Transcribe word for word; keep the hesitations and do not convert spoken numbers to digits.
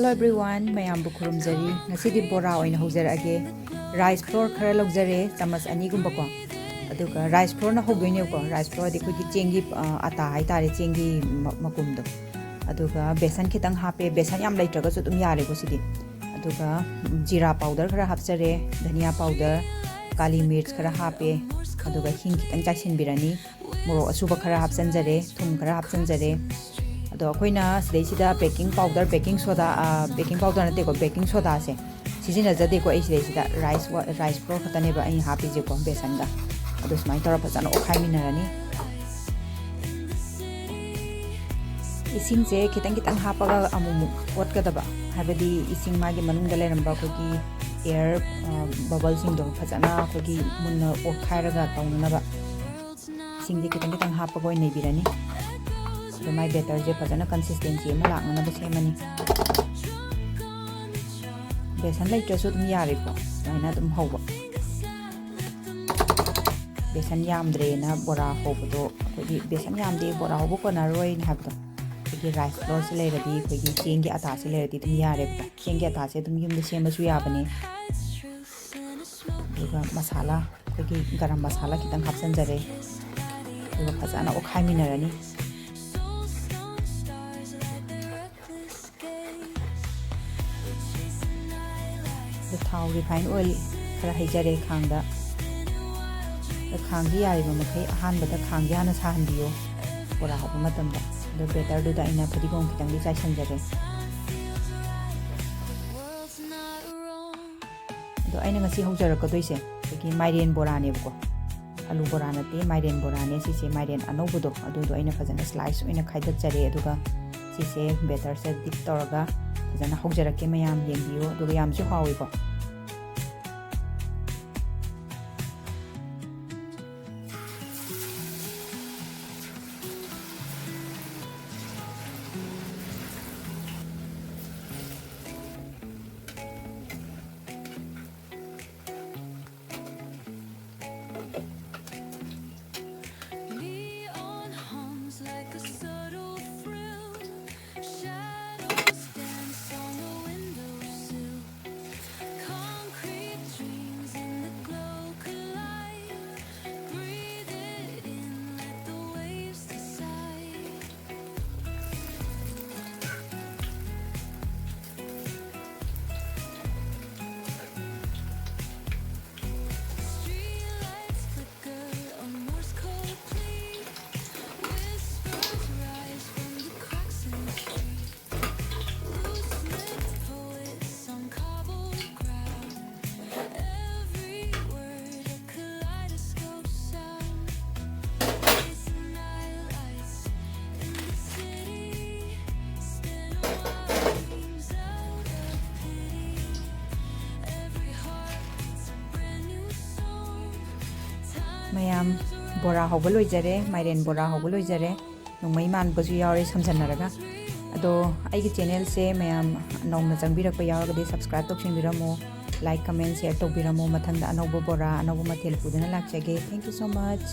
Everyone, ꯃꯌꯥꯝꯕꯨ ꯈꯨꯔꯨꯝꯖꯔꯤ꯫ ꯉꯁꯤꯗꯤ ꯕꯣꯔꯥ ꯑꯣꯏꯅ ꯍꯧꯖꯔꯛꯑꯒꯦ꯫ ꯔꯥꯏꯁ ꯐ꯭ꯂꯣꯔ ꯈꯔ ꯂꯧꯖꯔꯦ, ꯆꯥꯃꯁ ꯑꯅꯤꯒꯨꯝꯕꯀꯣ꯫ ꯑꯗꯨꯒ ꯔꯥꯏꯁ ꯐ꯭ꯂꯣꯔꯅ ꯍꯧꯗꯣꯏꯅꯦꯕꯀꯣ꯫ ꯔꯥꯏꯁ ꯐ꯭ꯂꯣꯔꯗꯤ ꯑꯩꯈꯣꯏꯒꯤ ꯆꯦꯡꯒꯤ, ꯑ, ꯑꯇꯥ ꯍꯥꯏꯇꯥꯔꯦ, ꯆꯦꯡꯒꯤ ꯃ-, ꯃꯀꯨꯝꯗꯣ꯫ ꯑꯗꯨꯒ ꯕꯦꯁꯟ ꯈꯤꯇꯪ ꯍꯥꯞꯄꯦ꯫ ꯕꯦꯁꯟ ꯌꯥꯝ ꯂꯩꯇ꯭ꯔꯒꯁꯨ ꯑꯗꯨꯝ ꯌꯥꯔꯦꯀꯣ ꯁꯤꯗꯤ꯫ ꯑꯗꯨꯒ ꯖꯤꯔꯥ ꯄꯥꯎꯗꯔ ꯈꯔ ꯍꯥꯞꯆꯔꯦ, ꯙꯅꯤꯌꯥ ꯄꯥꯎꯗꯔ, ꯀꯥꯂꯤ ꯃꯤꯔꯆ ꯈꯔ ꯍꯥꯞꯄꯦ꯫ ꯑꯗꯨꯒ ꯍꯤꯡ ꯈꯤꯇꯪ ꯆꯥꯏꯁꯤꯟꯕꯤꯔꯅꯤ꯫ ꯃꯣꯔꯣꯛ ꯑꯁꯨꯕ ꯈꯔ ꯍꯥꯞꯆꯤꯟꯖꯔꯦ, ꯊꯨꯝ ꯈꯔ ꯍꯥꯞꯆꯤꯟꯖꯔꯦ꯫ ꯑꯗꯣ ꯑꯩꯈꯣꯏꯅ ꯁꯤꯗꯩꯁꯤꯗ ꯕꯦꯀꯤꯡ ꯄꯥꯎꯗꯔ, ꯕꯦꯀꯤꯡ ꯁꯣꯗꯥ, ꯑ, ꯕꯦꯀꯤꯡ ꯄꯥꯎꯗꯔ ꯅꯠꯇꯦꯀꯣ, ꯕꯦꯀꯤꯡ ꯁꯣꯗꯥꯁꯦ ꯁꯤꯖꯤꯟꯅꯖꯗꯦꯀꯣ꯫ ꯑꯩ ꯁꯤꯗꯩꯁꯤꯗ ꯔꯥꯏꯁ ꯋꯥ-, ꯔꯥꯏꯁ ꯐ꯭ꯂꯣꯔ ꯈꯛꯇꯅꯦꯕ ꯑꯩꯅ ꯍꯥꯞꯄꯤꯁꯦꯀꯣ, ꯕꯦꯁꯟꯒ꯫ ꯑꯗꯣ ꯁꯨꯃꯥꯏꯅ ꯇꯧꯔ ꯐꯖꯅ ꯑꯣꯠꯈꯥꯏꯃꯤꯟꯅꯔꯅꯤ꯫ ꯏꯁꯤꯡꯁꯦ ꯈꯤꯇꯪ ꯈꯤꯇꯪ ꯍꯥꯞꯄꯒ ꯑꯃꯨꯛꯃꯨꯛ ꯑꯣꯠꯀꯗꯕ, ꯍꯥꯏꯕꯗꯤ ꯏꯁꯤꯡ ꯃꯥꯒꯤ ꯃꯅꯨꯡꯗ ꯂꯩꯔꯝꯕ ꯑꯩꯈꯣꯏꯒꯤ ꯑꯦꯌꯔ, ꯑ, ꯕꯕꯜꯁꯤꯡꯗꯣ ꯐꯖꯅ ꯑꯩꯈꯣꯏꯒꯤ ꯃꯨꯟꯅ ꯑꯣꯠꯈꯥꯏꯔꯒ ꯇꯧꯅꯅꯕ꯫ ꯏꯁꯤꯡꯁꯦ ꯈꯤꯇꯪ ꯈꯤꯇꯪ ꯍꯥꯞꯄꯒ ꯑꯣꯏꯅ ꯅꯩꯕꯤꯔꯅꯤ꯫ ꯑꯗꯣ ꯃꯥꯏ ꯕꯦꯇꯔꯁꯦ ꯐꯖꯅ ꯀꯟꯁꯤꯁꯇꯦꯟꯁꯤ ꯑꯃ ꯂꯥꯛꯅꯅꯕ ꯁꯦꯝꯃꯅꯤ꯫ ꯕꯦꯁꯟ ꯂꯩꯇ꯭ꯔꯁꯨ ꯑꯗꯨꯝ ꯌꯥꯔꯦꯀꯣ, ꯁꯨꯃꯥꯏꯅ ꯑꯗꯨꯝ ꯍꯧꯕ꯫ ꯕꯦꯁꯟ ꯌꯥꯝꯗ꯭ꯔꯦꯅ ꯕꯣꯔꯥ ꯍꯧꯕꯗꯣ, ꯑꯩꯈꯣꯏꯒꯤ ꯕꯦꯁꯟ ꯌꯥꯝꯗꯦ, ꯕꯣꯔꯥ ꯍꯧꯕ ꯀꯣꯟꯅꯔꯣꯏꯅ ꯍꯥꯏꯕꯗꯣ, ꯑꯩꯈꯣꯏꯒꯤ ꯔꯥꯏꯁ ꯐ꯭ꯂꯣꯔꯁꯦ ꯂꯩꯔꯗꯤ, ꯑꯩꯈꯣꯏꯒꯤ ꯆꯦꯡꯒꯤ ꯑꯇꯥꯁꯦ ꯂꯩꯔꯗꯤ ꯑꯗꯨꯝ ꯌꯥꯔꯦꯕꯀꯣ꯫ ꯆꯦꯡꯒꯤ ꯑꯇꯥꯁꯦ ꯑꯗꯨꯝ ꯌꯨꯝꯗ ꯁꯦꯝꯕꯁꯨ ꯌꯥꯕꯅꯦ꯫ ꯑꯗꯨꯒ ꯃꯁꯥꯂꯥ, ꯑꯩꯈꯣꯏꯒꯤ ꯒꯔꯝ ꯃꯁꯥꯂꯥ ꯈꯤꯇꯪ ꯍꯥꯞꯆꯤꯟꯖꯔꯦ꯫ ꯑꯗꯨꯒ ꯐꯖꯅ ꯑꯣꯠꯈꯥꯏꯃꯤꯟꯅꯔꯅꯤ꯫ ꯑꯗ ꯊꯥꯎ ꯔꯤꯐꯥꯏꯟ ꯑꯣꯏꯜ ꯈꯔ ꯍꯩꯖꯔꯦ ꯈꯥꯡꯗ꯫ ꯑꯗ ꯈꯥꯡꯁꯤ ꯌꯥꯔꯤꯕ ꯃꯈꯩ ꯑꯍꯥꯟꯕꯗ ꯈꯥꯡꯁꯤ ꯍꯥꯟꯅ ꯁꯥꯍꯟꯕꯤꯌꯣ꯫ ꯕꯣꯔꯥ ꯍꯧꯕ ꯃꯇꯝꯗ꯫ ꯑꯗꯣ ꯕꯦꯇꯔꯗꯨꯗ ꯑꯩꯅ ꯐꯗꯤꯒꯣꯝ ꯈꯤꯇꯪꯗꯤ ꯆꯥꯏꯁꯟꯖꯔꯦ꯫ ꯑꯗꯣ ꯑꯩꯅ ꯉꯁꯤ ꯍꯧꯖꯔꯛꯀꯗꯣꯏꯁꯦ ꯑꯩꯈꯣꯏꯒꯤ ꯃꯥꯏꯔꯦꯟ ꯕꯣꯔꯥꯅꯦꯕꯀꯣ꯫ ꯑꯂꯨ ꯕꯣꯔꯥ ꯅꯠꯇꯦ, ꯃꯥꯏꯔꯦꯟ ꯕꯣꯔꯥꯅꯦ꯫ ꯁꯤꯁꯦ ꯃꯥꯏꯔꯦꯟ ꯑꯅꯧꯕꯗꯣ, ꯑꯗꯨꯗꯣ ꯑꯩꯅ ꯐꯖꯅ ꯁ꯭ꯂꯥꯏꯁ ꯑꯣꯏꯅ ꯈꯥꯏꯗꯠꯆꯔꯦ꯫ ꯑꯗꯨꯒ ꯁꯤꯁꯦ ꯕꯦꯇꯔꯁꯦ ꯗꯤꯞ ꯇꯧꯔꯒ ꯐꯖꯅ ꯍꯧꯖꯔꯛꯀꯦ꯫ ꯃꯌꯥꯝ ꯌꯦꯡꯕꯤꯌꯨ, ꯑꯗꯨꯒ ꯌꯥꯝꯁꯨ ꯍꯥꯎꯋꯤꯀꯣ꯫ Neon hums like a subtle thrill. Shadows dance on the ꯕꯣꯔꯥ ꯍꯧꯕ ꯂꯣꯏꯖꯔꯦ, ꯃꯥꯏꯔꯦꯟ ꯕꯣꯔꯥ ꯍꯧꯕ ꯂꯣꯏꯖꯔꯦ꯫ ꯅꯣꯡꯃꯩ ꯃꯥꯟꯕꯁꯨ ꯌꯥꯎꯔꯦ ꯁꯝꯖꯟꯅꯔꯒ꯫ ꯑꯗꯣ ꯑꯩꯒꯤ ꯆꯦꯅꯦꯜꯁꯦ ꯃꯌꯥꯝ ꯅꯧꯅ ꯆꯪꯕꯤꯔꯛꯄ ꯌꯥꯎꯔꯒꯗꯤ subscribe ꯇꯧꯁꯤꯟꯕꯤꯔꯝꯃꯣ, like, comment, share ꯇꯧꯕꯤꯔꯝꯃꯣ꯫ ꯃꯊꯪꯗ ꯑꯅꯧꯕ ꯕꯣꯔꯥ, ꯑꯅꯧꯕ ꯃꯊꯦꯜ ꯄꯨꯗꯨꯅ ꯂꯥꯛꯆꯒꯦ꯫ Thank you so much.